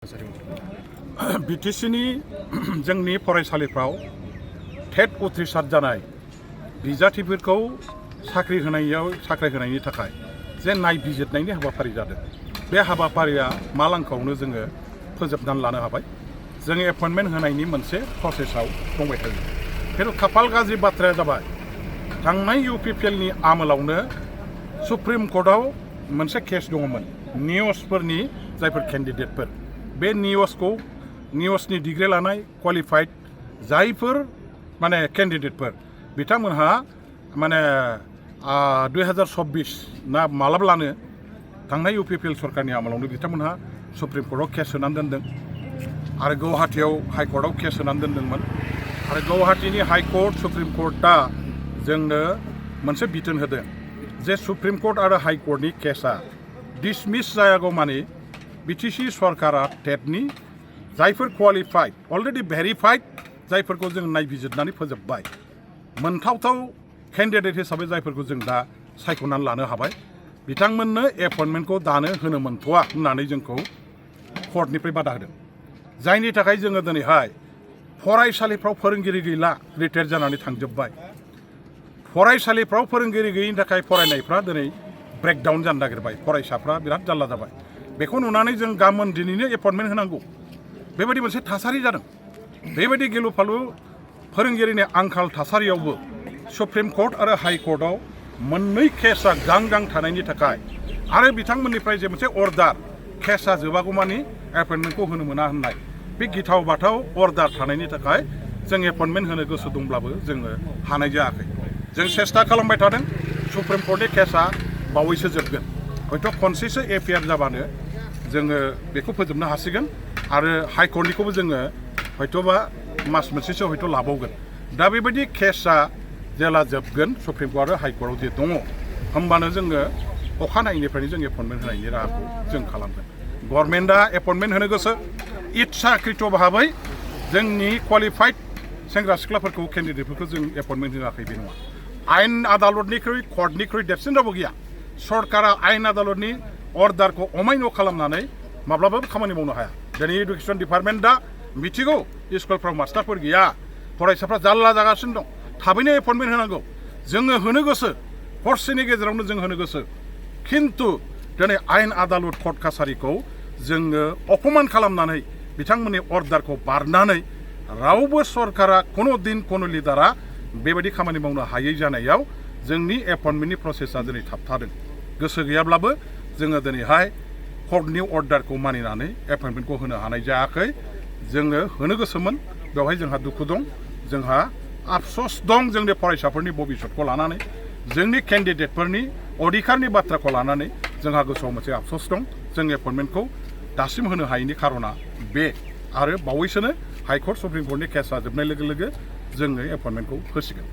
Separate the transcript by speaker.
Speaker 1: बिटिसिनि जोंनि फरायसालिफ्राव टेट उथ्रिसार जानाय बिजाथिफोरखौ साख्रि होनायनि थाखाय जे नायबिजिरनायनि हाबाफारि जादों। बे हाबाफारिया मालांखौनो जोङो फोजोबनानै लानो हाबाय। जों एपइन्टमेन्ट होनायनि मोनसे प्रसेसआव दंबाय थायो। खिन्थु खाफाल गाज्रि बाथ्राया जाबाय थांनाय UPPLनि आमोलावनो सुप्रिम कर्टआव मोनसे केस दङमोन निउसफोरनि जायफोर केन्डिडेटफोर बे निउसनि डिग्री लानाय क्वालिफाइड जायफोर माने केन्डिडेटफोर बिथांमोनहा माने 2024 ना मालाब्लानो थांनाय UPPL सरकारनि आमोलावनो बिथांमोनहा सुप्रिम कर्टआव केस होनानै दोनदों आरो गुवाहाटीयाव हाइकर्टआव केस होनानै दोनदोंमोन आरो गुवाहाटीनि हाइकर्ट सुप्रिम कर्टआ जोंनो मोनसे बिथोन होदों जे सुप्रिम कर्ट आरो हाइकर्टनि केसआ डिसमिस जायागौमानि बिटिसि सरकारा टेटनि जायफोर क्वालिफाइड अलरेडि भेरिफाइड जायफोरखौ जों नायबिजिरनानै फोजोबबाय मोनथावथाव केन्डिडेट हिसाबै जायफोरखौ जों दा सायख'नानै लानो हाबाय बिथांमोननो एपइन्टमेन्टखौ दानो होनो मोनथ'वा होननानै जोंखौ कर्टनिफ्राय बादा होदों। जायनि थाखाय जोङो दिनैहाय फरायसालिफ्राव फोरोंगिरि गैला, रिटायार जानानै थांजोब्बाय। फरायसालिफ्राव फोरोंगिरि गैयिनि थाखाय फरायनायफ्रा दिनै ब्रेकडाउन जानो नागिरबाय, फरायसाफ्रा बिराद जारला जाबाय। बेखौ नुनानै जों गाबोन दिनैनो एपइन्टमेन्ट होनांगौ बेबायदि मोनसे थासारि जादों। बेबायदि गिलु फालु फोरोंगिरिनि आंखाल थासारियावबो सुप्रिम कर्ट आरो हाइकर्टआव मोननै केसआ गां थानायनि थाखाय आरो बिथांमोननिफ्राय जे मोनसे अर्डार केसआ जोबागौमानि एपइन्टमेन्टखौ होनो मोना होननाय बे गिथाव बाथाव अर्डार थानायनि थाखाय जों एपइन्टमेन्ट होनो गोसो दंब्लाबो जोङो हानाय जायाखै। जों सेस्था खालामबाय थादों सुप्रिम कर्टनि केसआ बावैसो जोबगोन। हयथ' खनसेसो एफआइआर जाबानो जोङो बेखौ फोजोबनो हासिगोन आरो हाइकर्टनिखौबो जोङो हयथ'बा मास मोनसेसो हयथ' लाबावगोन। दा बेबायदि केसआ जेला जोबगोन सुप्रिम कर्ट आरो हाइकर्टआव जे दङ होमबानो जोङो अखानायैनिफ्रायनो जों एपइन्टमेन्ट होनायनि राहाखौ जों खालामगोन। गभर्नमेन्टआ एपइन्टमेन्ट होनो गोसो इच्छाकृत भाबै जोंनि क्वालिफाइड सेंग्रा सिख्लाफोरखौ केन्डिडेटफोरखौ जों एपइन्टमेन्ट होआखै बे नङा। आयेन आदालतनिख्रुइ कर्टनिख्रुइ देरसिन रावबो गैया। सरकारा आयेन आदालतनि अर्डारखौ अमायन' खालामनानै माब्लाबाबो खामानि मावनो हाया। दिनै एडुकेसन डिपार्टमेन्टआ मिथिगौ स्कुलफ्राव मास्टारफोर गैया, फरायसाफ्रा जारला जागासिनो दं, थाबैनो एपइन्टमेन्ट होनांगौ। जोङो होनो गोसो, हरसेनि गेजेरावनो जों होनो गोसो। खिन्थु दिनै आयेन आदालत कर्ट कासारिखौ जोङो अपमान खालामनानै बिथांमोननि अर्डारखौ बारनानै रावबो सरकारा कुनु दिन कुनु लिडारा बेबायदि खामानि मावनो हायै जानायाव जोंनि एपइन्टमेन्टनि प्रसेसआ दिनै थाबथादों। गोसो गैयाब्लाबो जोङो दिनैहाय कर्टनि अर्डारखौ मानिनानै एपइन्टमेन्टखौ होनो हानाय जायाखै। जोङो होनो गोसोमोन, बेवहाय जोंहा दुखु दं, जोंहा आफस'स दं जोंनि फरायसाफोरनि भबिसतखौ लानानै, जोंनि केन्डिडेटफोरनि अधिकारनि बाथ्राखौ लानानै जोंहा गोसोआव मोनसे आफस'स दं। जों एपइन्टमेन्टखौ दासिम होनो हायैनि खार'ना बे आरो बावैसोनो हाइकर्ट सुप्रिम कर्टनि केसआ जोबनाय लोगो लोगो जोङो एपइन्टमेन्टखौ होसिगोन।